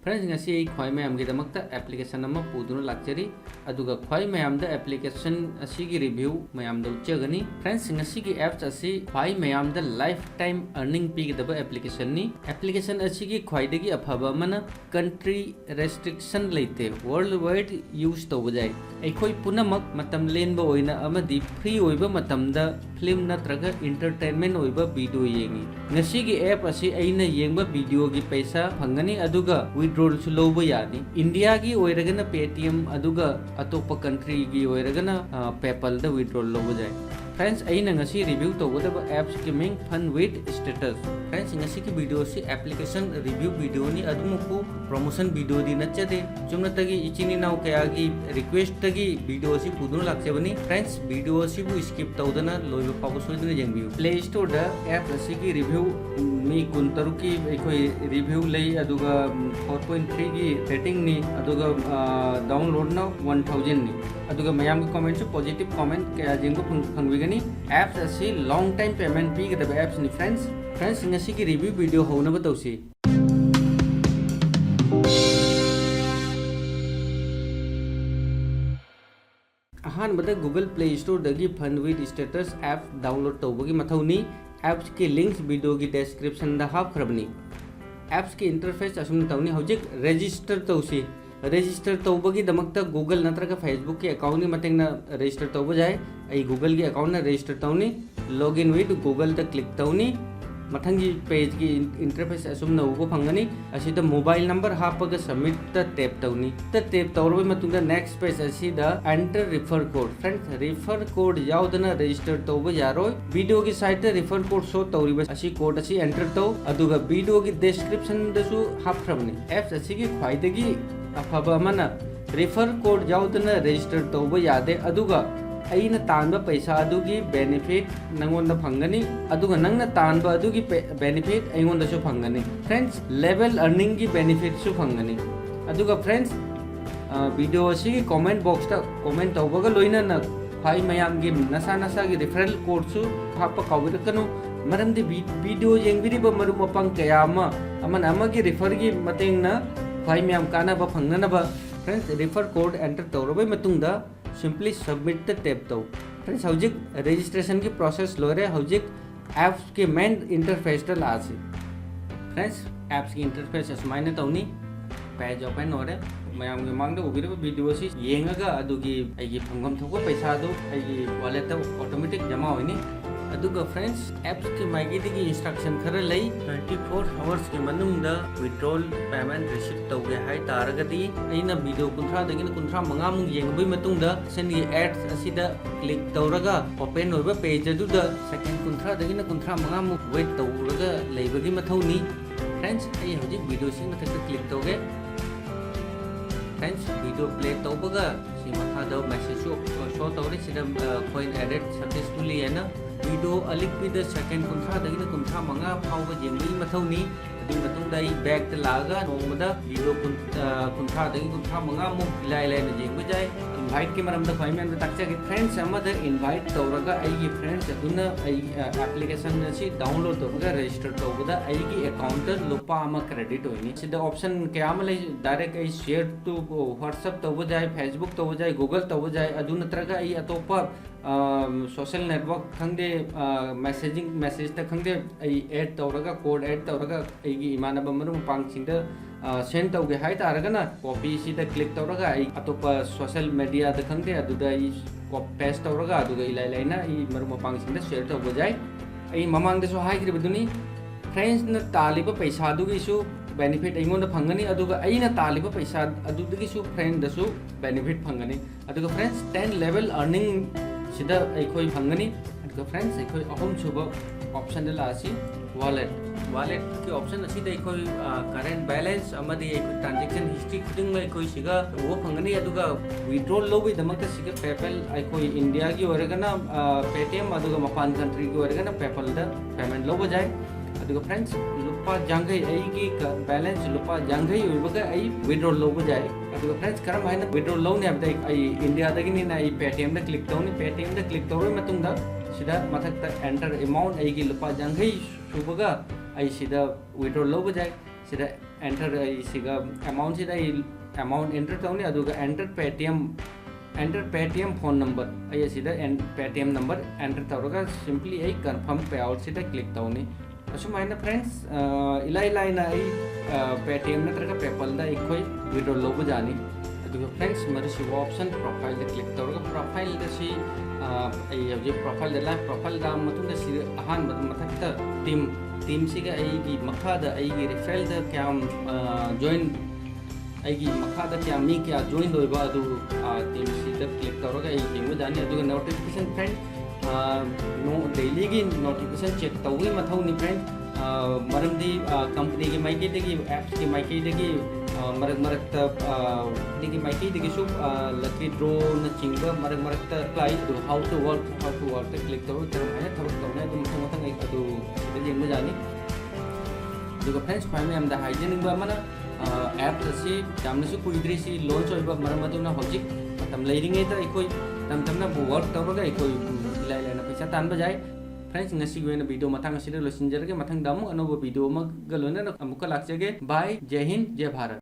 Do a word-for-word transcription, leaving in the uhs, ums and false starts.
Friends, ꯉꯁꯤ ꯑꯩ ꯈ꯭ꯋꯥꯏ ꯃꯌꯥꯝꯒꯤꯗꯃꯛꯇ application ꯑꯃ ꯄꯨꯗꯨꯅ ꯂꯥꯛꯆꯔꯤ, ꯑꯗꯨꯒ ꯈ꯭ꯋꯥꯏ ꯃꯌꯥꯝꯗ application ꯑꯁꯤꯒꯤ review ꯃꯌꯥꯝꯗ ꯎꯠꯆꯒꯅꯤ꯫ Friends, ꯉꯁꯤꯒꯤ apps ꯑꯁꯤ ꯈ꯭ꯋꯥꯏ ꯃꯌꯥꯝꯗ lifetime earning ꯄꯤꯒꯗꯕ applicationꯅꯤ꯫ Application ꯑꯁꯤꯒꯤ ꯈ꯭ꯋꯥꯏꯗꯒꯤ ꯑꯐꯕ ꯑꯃꯅ country restriction ꯂꯩꯇꯦ, worldwide use ꯇꯧꯕ ꯌꯥꯏ꯫ ꯑꯩꯈꯣꯏ ꯄꯨꯝꯅꯃꯛ ꯃꯇꯝ ꯂꯦꯟꯕ ꯑꯣꯏꯅ ꯑꯃꯗꯤ free ꯑꯣꯏꯕ ꯃꯇꯝꯗ film ꯅꯠꯇ꯭ꯔꯒ entertainment ꯑꯣꯏꯕ video ꯌꯦꯡꯉꯤ꯫ ꯉꯁꯤꯒꯤ app ꯑꯁꯤ ꯑꯩꯅ ꯌꯦꯡꯕ videoꯒꯤ ꯄꯩꯁꯥ ꯐꯪꯒꯅꯤ, ꯑꯗꯨꯒ withdrawalꯁꯨ ꯂꯧꯕ ꯌꯥꯅꯤ꯫ Indiaꯒꯤ ꯑꯣꯏꯔꯒꯅ Paytm, ꯑꯗꯨꯒ ꯑꯇꯣꯞꯄ countryꯒꯤ ꯑꯣꯏꯔꯒꯅ, ꯑ, PayPalꯗ withdrawal ꯂꯧꯕ ꯌꯥꯏ꯫ Friends, ꯑꯩꯅ ꯉꯁꯤ review ꯇꯧꯒꯗꯕ appꯁꯀꯤ ꯃꯤꯡ Fun with Status꯫ Friends, ꯉꯁꯤꯒꯤ videoꯁꯤ application review videoꯅꯤ, ꯑꯗꯨꯃꯛꯄꯨ promotion videoꯗꯤ ꯅꯠꯆꯗꯦ꯫ ꯆꯨꯝꯅꯇꯒꯤ ꯏꯆꯤꯟ ꯏꯅꯥꯎ ꯀꯌꯥꯒꯤ requestꯇꯒꯤ videoꯁꯤ ꯄꯨꯗꯨꯅ ꯂꯥꯛꯆꯕꯅꯤ꯫ Friends, video ꯑꯁꯤꯕꯨ skip ꯇꯧꯗꯅ ꯂꯣꯏꯕ ꯐꯥꯎꯕ ꯁꯣꯏꯗꯅ ꯌꯦꯡꯕꯤꯌꯨ꯫ Play Storeꯗ app ꯑꯁꯤꯒꯤ review ꯃꯤ ꯀꯨꯟꯇꯔꯨꯛꯀꯤ ꯑꯩꯈꯣꯏ review ꯂꯩ, ꯑꯗꯨꯒ four point threeꯒꯤ ratingꯅꯤ, ꯑꯗꯨꯒ, ꯑ, downloadꯅ one thousandꯅꯤ꯫ ꯑꯗꯨꯒ ꯃꯌꯥꯝꯒꯤ commentꯁꯨ positive comment ꯀꯌꯥ ꯌꯦꯡꯕ ꯐꯪ-, ꯐꯪꯕꯤꯒꯅꯤ꯫ Apps ꯑꯁꯤ long time payment ꯄꯤꯒꯗꯕ appꯁꯅꯤ, friends꯫ Friends, ꯉꯁꯤꯒꯤ review video ꯍꯧꯅꯕ ꯇꯧꯁꯤ꯫ ꯑꯍꯥꯟꯕꯗ Google Play Storeꯗꯒꯤ Fun with Status app download ꯇꯧꯕꯒꯤ ꯃꯊꯧꯅꯤ꯫ Appꯀꯤ links videoꯒꯤ descriptionꯗ ꯍꯥꯞꯈ꯭ꯔꯕꯅꯤ꯫ Appꯀꯤ interface ꯑꯁꯨꯝꯅ ꯇꯧꯅꯤ꯫ ꯍꯧꯖꯤꯛ register ꯇꯧꯁꯤ꯫ Register ꯇꯧꯕꯒꯤꯗꯃꯛꯇ Google ꯅꯠꯇ꯭ꯔꯒ Facebookꯀꯤ accountꯀꯤ ꯃꯇꯦꯡꯅ register ꯇꯧꯕ ꯌꯥꯏ꯫ ꯑꯩ Googleꯒꯤ accountꯅ register ꯇꯧꯅꯤ꯫ Login with Googleꯗ click ꯇꯧꯅꯤ꯫ ꯃꯊꯪꯒꯤ pageꯀꯤ in-, interface ꯑꯁꯨꯝꯅ ꯎꯕ ꯐꯪꯒꯅꯤ꯫ ꯑꯁꯤꯗ mobile number ꯍꯥꯞꯄꯒ submitꯇ tap ꯇꯧꯅꯤ꯫ ꯇ tap ꯇꯧꯔꯕ ꯃꯇꯨꯡꯗ next page ꯑꯁꯤꯗ enter refer code꯫ Friends, refer code ꯌꯥꯎꯗꯅ register ꯇꯧꯕ ꯌꯥꯔꯣꯏ꯫ Videoꯒꯤ sideꯇ refer code show ꯇꯧꯔꯤꯕ ꯑꯁꯤ code ꯑꯁꯤ enter ꯇꯧ, ꯑꯗꯨꯒ videoꯒꯤ descriptionꯗꯁꯨ ꯍꯥꯞꯈ꯭ꯔꯕꯅꯤ꯫ Apps ꯑꯁꯤꯒꯤ ꯈ꯭ꯋꯥꯏꯗꯒꯤ ꯑꯐꯕ ꯑꯃꯅ refer code ꯌꯥꯎꯗꯅ register ꯇꯧꯕ ꯌꯥꯗꯦ, ꯑꯗꯨꯒ ꯑꯩꯅ ꯇꯥꯟꯕ ꯄꯩꯁꯥ ꯑꯗꯨꯒꯤ benefit ꯅꯪꯉꯣꯟꯗ ꯐꯪꯒꯅꯤ, ꯑꯗꯨꯒ ꯅꯪꯅ ꯇꯥꯟꯕ ꯑꯗꯨꯒꯤ pe-, benefit ꯑꯩꯉꯣꯟꯗꯁꯨ ꯐꯪꯒꯅꯤ꯫ Friends, level earningꯒꯤ benefitꯁꯨ ꯐꯪꯒꯅꯤ꯫ ꯑꯗꯨꯒ friends, ꯑ, video ꯑꯁꯤꯒꯤ comment boxꯇ comment ꯇꯧꯕꯒ ꯂꯣꯏꯅꯅ ꯈ꯭ꯋꯥꯏ ꯃꯌꯥꯝꯒꯤ ꯅꯁꯥ ꯅꯁꯥꯒꯤ referral codeꯁꯨ ꯍꯥꯞꯄ ꯀꯥꯎꯕꯤꯔꯛꯀꯅꯨ꯫ ꯃꯔꯝꯗꯤ vi-, video ꯌꯦꯡꯕꯤꯔꯤꯕ ꯃꯔꯨꯞ ꯃꯄꯥꯡ ꯀꯌꯥ ꯑꯃ ꯑꯃꯅ ꯑꯃꯒꯤ referꯒꯤ ꯃꯇꯦꯡꯅ ꯈ꯭ꯋꯥꯏ ꯃꯌꯥꯝ ꯀꯥꯟꯅꯕ ꯐꯪꯅꯅꯕ friends, refer code enter ꯇꯧꯔꯕꯩ ꯃꯇꯨꯡꯗ simply submit ꯇ tap ꯇꯧ꯫ Friends, ꯍꯧꯖꯤꯛ registration ꯒꯤ process ꯂꯣꯏꯔꯦ꯫ ꯍꯧꯖꯤꯛ apps ꯀꯤ main interface ꯇ ꯂꯥꯛꯑꯁꯤ꯫ Friends, apps ꯀꯤ interface ꯑꯁꯨꯃꯥꯏꯅ ꯇꯧꯅꯤ꯫ Page open ꯑꯣꯏꯔꯦ꯫ ꯃꯌꯥꯝꯒꯤ ꯃꯃꯥꯡꯗ ꯎꯕꯤꯔꯤꯕ video ꯑꯁꯤ ꯌꯦꯡꯉꯒ ꯑꯗꯨꯒꯤ ꯑꯩꯒꯤ ꯐꯪꯐꯝ ꯊꯣꯛꯄ ꯄꯩꯁꯥꯗꯨ ꯑꯩꯒꯤ wallet ꯇ automatic ꯖꯃꯥ ꯑꯣꯏꯅꯤ꯫ ꯑꯗꯨꯒ friends, apps ꯀꯤ ꯃꯥꯏꯀꯩꯗꯒꯤ instruction ꯈꯔ ꯂꯩ꯫ Twenty four hours ꯀꯤ ꯃꯅꯨꯡꯗ withdrawal payment receive ꯇꯧꯒꯦ ꯍꯥꯏ ꯇꯥꯔꯒꯗꯤ, ꯑꯩꯅ video ꯀꯨꯟꯊ꯭ꯔꯥꯗꯒꯤꯅ ꯀꯨꯟꯊ꯭ꯔꯥ ꯃꯉꯥꯃꯨꯛ ꯌꯦꯡꯉꯨꯕꯒꯤ ꯃꯇꯨꯡꯗ, application ꯒꯤ ads ꯑꯁꯤꯗ click ꯇꯧꯔꯒ open ꯑꯣꯏꯕ page ꯑꯗꯨꯗ second ꯀꯨꯟꯊ꯭ꯔꯥꯗꯒꯤꯅ ꯀꯨꯟꯊ꯭ꯔꯥ ꯃꯉꯥꯃꯨꯛ wait ꯇꯧꯔꯒ ꯂꯩꯕꯒꯤ ꯃꯊꯧꯅꯤ꯫ Friends, ꯑꯩ ꯍꯧꯖꯤꯛ video ꯁꯤ ꯃꯊꯛꯇ click ꯇꯧꯒꯦ꯫ Friends, video play ꯇꯧꯕꯒ ꯁꯤ ꯃꯈꯥꯗ message show ꯇꯧꯔꯤ꯫ ꯁꯤꯗ, ꯑ, coin added successfully ꯍꯥꯏꯅ video ꯑꯂꯤꯛꯄꯤꯗ second ꯀꯨꯟꯊ꯭ꯔꯥꯗꯒꯤꯅ ꯀꯨꯟꯊ꯭ꯔꯥ ꯃꯉꯥ ꯐꯥꯎꯕ ꯌꯦꯡꯕꯒꯤ ꯃꯊꯧꯅꯤ꯫ ꯑꯗꯨꯒꯤ ꯃꯇꯨꯡꯗ ꯑꯩ back ꯇ ꯂꯥꯛꯑꯒ ꯅꯣꯡꯃꯗ video ꯀꯨꯟ, ꯑ, ꯀꯨꯟꯊ꯭ꯔꯥꯗꯒꯤ ꯀꯨꯟꯊ꯭ꯔꯥ ꯃꯉꯥꯃꯨꯛ ꯏꯂꯥꯏ ꯂꯥꯏꯅ ꯌꯦꯡꯕ ꯌꯥꯏ꯫ Invite ꯀꯤ ꯃꯔꯝꯗ ꯈ꯭ꯋꯥꯏ ꯃꯌꯥꯝꯗ ꯇꯥꯛꯆꯒꯦ꯫ Friends ꯑꯃꯗ invite ꯇꯧꯔꯒ ꯑꯩꯒꯤ friends ꯑꯗꯨꯅ ꯑꯩ, ꯑ, application ꯑꯁꯤ download ꯇꯧꯔꯒ register ꯇꯧꯕꯗ ꯑꯩꯒꯤ account ꯇ ꯂꯨꯄꯥ ꯑꯃ credit ꯑꯣꯏꯅꯤ꯫ ꯁꯤꯗ option ꯀꯌꯥ ꯑꯃ ꯂꯩ꯫ Direct ꯑꯩ share to WhatsApp ꯇꯧꯕ ꯌꯥꯏ, Facebook ꯇꯧꯕ ꯌꯥꯏ, Google ꯇꯧꯕ ꯌꯥꯏ, ꯑꯗꯨ ꯅꯠꯇ꯭ꯔꯒ ꯑꯩ ꯑꯇꯣꯞꯄ, ꯑ, social network ꯈꯪꯗꯦ, ꯑ, messaging, message ꯇ ꯈꯪꯗꯦ, ꯑꯩ add ꯇꯧꯔꯒ, code add ꯇꯧꯔꯒ ꯑꯩꯒꯤ ꯏꯃꯥꯟꯅꯕ ꯃꯔꯨꯞ ꯃꯄꯥꯡꯁꯤꯡꯗ, ꯑ, send ꯇꯧꯒꯦ ꯍꯥꯏ ꯇꯥꯔꯒꯅ, copy ꯁꯤꯗ click ꯇꯧꯔꯒ ꯑꯩ ꯑꯇꯣꯞꯄ social media ꯗ ꯈꯪꯗꯦ, ꯑꯗꯨꯗ ꯑꯩ cop-, paste ꯇꯧꯔꯒ ꯑꯗꯨꯒ ꯏꯂꯥꯏ ꯂꯥꯏꯅ ꯑꯩ ꯃꯔꯨꯞ ꯃꯄꯥꯡꯁꯤꯡꯗ share ꯇꯧꯕ ꯌꯥꯏ꯫ ꯑꯩ ꯃꯃꯥꯡꯗꯁꯨ ꯍꯥꯏꯈ꯭ꯔꯤꯕꯗꯨꯅꯤ, friends ꯅ ꯇꯥꯜꯂꯤꯕ ꯄꯩꯁꯥꯗꯨꯒꯤꯁꯨ benefit ꯑꯩꯉꯣꯟꯗ ꯐꯪꯒꯅꯤ, ꯑꯗꯨꯒ ꯑꯩꯅ ꯇꯥꯜꯂꯤꯕ ꯄꯩꯁꯥ ꯑꯗꯨꯗꯒꯤꯁꯨ friend ꯗꯁꯨ benefit ꯐꯪꯒꯅꯤ꯫ ꯑꯗꯨꯒ friends, ten level earning ꯁꯤꯗ ꯑꯩꯈꯣꯏ ꯐꯪꯒꯅꯤ꯫ ꯑꯗꯨꯒ friends, ꯑꯩꯈꯣꯏ ꯑꯍꯨꯝꯁꯨꯕ option ꯗ ꯂꯥꯛꯑꯁꯤ, wallet꯫ Wallet ꯀꯤ option ꯑꯁꯤꯗ ꯑꯩꯈꯣꯏ, ꯑ, current balance ꯑꯃꯗꯤ ꯑꯩꯈꯣꯏ transaction history ꯈꯨꯗꯤꯡꯃꯛ ꯑꯩꯈꯣꯏ ꯁꯤꯒ ꯎꯕ ꯐꯪꯒꯅꯤ꯫ ꯑꯗꯨꯒ withdrawal ꯂꯧꯕꯒꯤꯗꯃꯛꯇ ꯁꯤꯒ PayPal, ꯑꯩꯈꯣꯏ India ꯒꯤ ꯑꯣꯏꯔꯒꯅ, ꯑ, Paytm, ꯑꯗꯨꯒ ꯃꯄꯥꯟ country ꯒꯤ ꯑꯣꯏꯔꯒꯅ PayPal ꯗ payment ꯂꯧꯕ ꯌꯥꯏ꯫ ꯑꯗꯨꯒ friends, ꯂꯨꯄꯥ ꯌꯥꯡꯈꯩ, ꯑꯩꯒꯤ ꯀ-, balance ꯂꯨꯄꯥ ꯌꯥꯡꯈꯩ ꯑꯣꯏꯕꯒ ꯑꯩ withdrawal ꯂꯧꯕ ꯌꯥꯏ꯫ ꯑꯗꯨꯒ friends, ꯀꯔꯝ ꯍꯥꯏꯅ withdrawal ꯂꯧꯅꯤ ꯍꯥꯏꯕꯗ, ꯑꯩ, ꯑꯩ India ꯗꯒꯤꯅꯤꯅ ꯑꯩ Paytm ꯗ click ꯇꯧꯅꯤ꯫ Paytm ꯗ click ꯇꯧꯔꯕ ꯃꯇꯨꯡꯗ ꯁꯤꯗ ꯃꯊꯛꯇ enter amount, ꯑꯩꯒꯤ ꯂꯨꯄꯥ ꯌꯥꯡꯈꯩ ꯁꯨꯕꯒ ꯑꯩ ꯁꯤꯗ withdrawal ꯂꯧꯕ ꯌꯥꯏ꯫ ꯁꯤꯗ Enter ꯑꯩ ꯁꯤꯒ amount ꯁꯤꯗ ꯑꯩ amount enter ꯇꯧꯅꯤ, ꯑꯗꯨꯒ enter Paytm, enter Paytm phone number, ꯑꯩ ꯑꯁꯤꯗ Paytm number enter ꯇꯧꯔꯒ simply ꯑꯩ confirm payout ꯁꯤꯗ click ꯇꯧꯅꯤ꯫ ꯑꯁꯨꯃꯥꯏꯅ friends, ꯏꯂꯥꯏ ꯂꯥꯏꯅ ꯑꯩ Paytm ꯅꯠꯇ꯭ꯔꯒ PayPal ꯗ ꯑꯩꯈꯣꯏ withdrawal ꯂꯧꯕ ꯌꯥꯅꯤ꯫ ꯑꯗꯨꯒ friends, ꯃꯗꯨꯁꯤ option profile ꯗ click ꯇꯧꯔꯒ profile ꯗ ꯁꯤ, ꯑꯩ ꯍꯧꯖꯤꯛ profile ꯗ ꯂꯥꯛꯑꯦ꯫ Profile ꯗ ꯂꯥꯛꯑ ꯃꯇꯨꯡꯗ ꯁꯤ ꯑꯍꯥꯟꯕꯗ ꯃꯊꯛꯇ team, team ꯁꯤꯒ ꯑꯩꯒꯤ ꯃꯈꯥꯗ ꯑꯩꯒꯤ referral ꯗ ꯀꯌꯥꯝ join, ꯑꯩꯒꯤ ꯃꯈꯥꯗ ꯀꯌꯥ, ꯃꯤ ꯀꯌꯥ join ꯑꯣꯏꯕ ꯑꯗꯨ team ꯁꯤꯗ click ꯇꯧꯔꯒ ꯑꯩ ꯌꯦꯡꯕ ꯌꯥꯅꯤ꯫ ꯑꯗꯨꯒ notification friend, daily ꯒꯤ notification check ꯇꯧꯕꯒꯤ ꯃꯊꯧꯅꯤ friend꯫ ꯃꯔꯝꯗꯤ company ꯒꯤ ꯃꯥꯏꯀꯩꯗꯒꯤ, apps ꯀꯤ ꯃꯥꯏꯀꯩꯗꯒꯤ ꯃꯔꯛ ꯃꯔꯛꯇ company ꯒꯤ ꯃꯥꯏꯀꯩꯗꯒꯤꯁꯨ lucky draw ꯅꯆꯤꯡꯕ ꯃꯔꯛ ꯃꯔꯛꯇ apply꯫ ꯑꯗꯨ how to work, how to work ꯇ click ꯇꯧꯔꯒ ꯀꯔꯝ ꯍꯥꯏꯅ ꯊꯕꯛ ꯇꯧꯅꯤ ꯍꯥꯏꯕꯗꯨ ꯃꯊꯪ ꯃꯊꯪ ꯑꯩ ꯑꯗꯨ ꯁꯤꯗ ꯌꯦꯡꯕ ꯌꯥꯅꯤ꯫ ꯑꯗꯨꯒ friends, ꯈ꯭ꯋꯥꯏ ꯃꯌꯥꯝꯗ ꯍꯥꯏꯖꯅꯤꯡꯕ ꯑꯃꯅ, apps ꯑꯁꯤ ꯌꯥꯝꯅꯁꯨ ꯀꯨꯏꯗ꯭ꯔꯤ ꯁꯤ launch ꯑꯣꯏꯕ, ꯃꯔꯝ ꯑꯗꯨꯅ ꯍꯧꯖꯤꯛ ꯃꯇꯝ ꯂꯩꯔꯤꯉꯩꯗ ꯑꯩꯈꯣꯏ ꯇꯝ ꯇꯝꯅ work ꯇꯧꯔꯒ ꯑꯩꯈꯣꯏ ꯏꯂꯥꯏ ꯂꯥꯏꯅ ꯄꯩꯁꯥ ꯇꯥꯟꯕ ꯌꯥꯏ꯫ Friends, ꯉꯁꯤꯒꯤ ꯑꯣꯏꯅ video ꯃꯇꯥꯡ ꯑꯁꯤꯗ ꯂꯣꯏꯁꯤꯟꯖꯔꯒꯦ꯫ ꯃꯊꯪꯗ ꯑꯃꯨꯛ ꯑꯅꯧꯕ video ꯑꯃꯒ ꯂꯣꯏꯅꯅ ꯑꯃꯨꯛꯀ ꯂꯥꯛꯆꯒꯦ꯫ Bye, ꯖꯦ ꯍꯤꯟ, ꯖꯦ ꯚꯥꯔꯠ꯫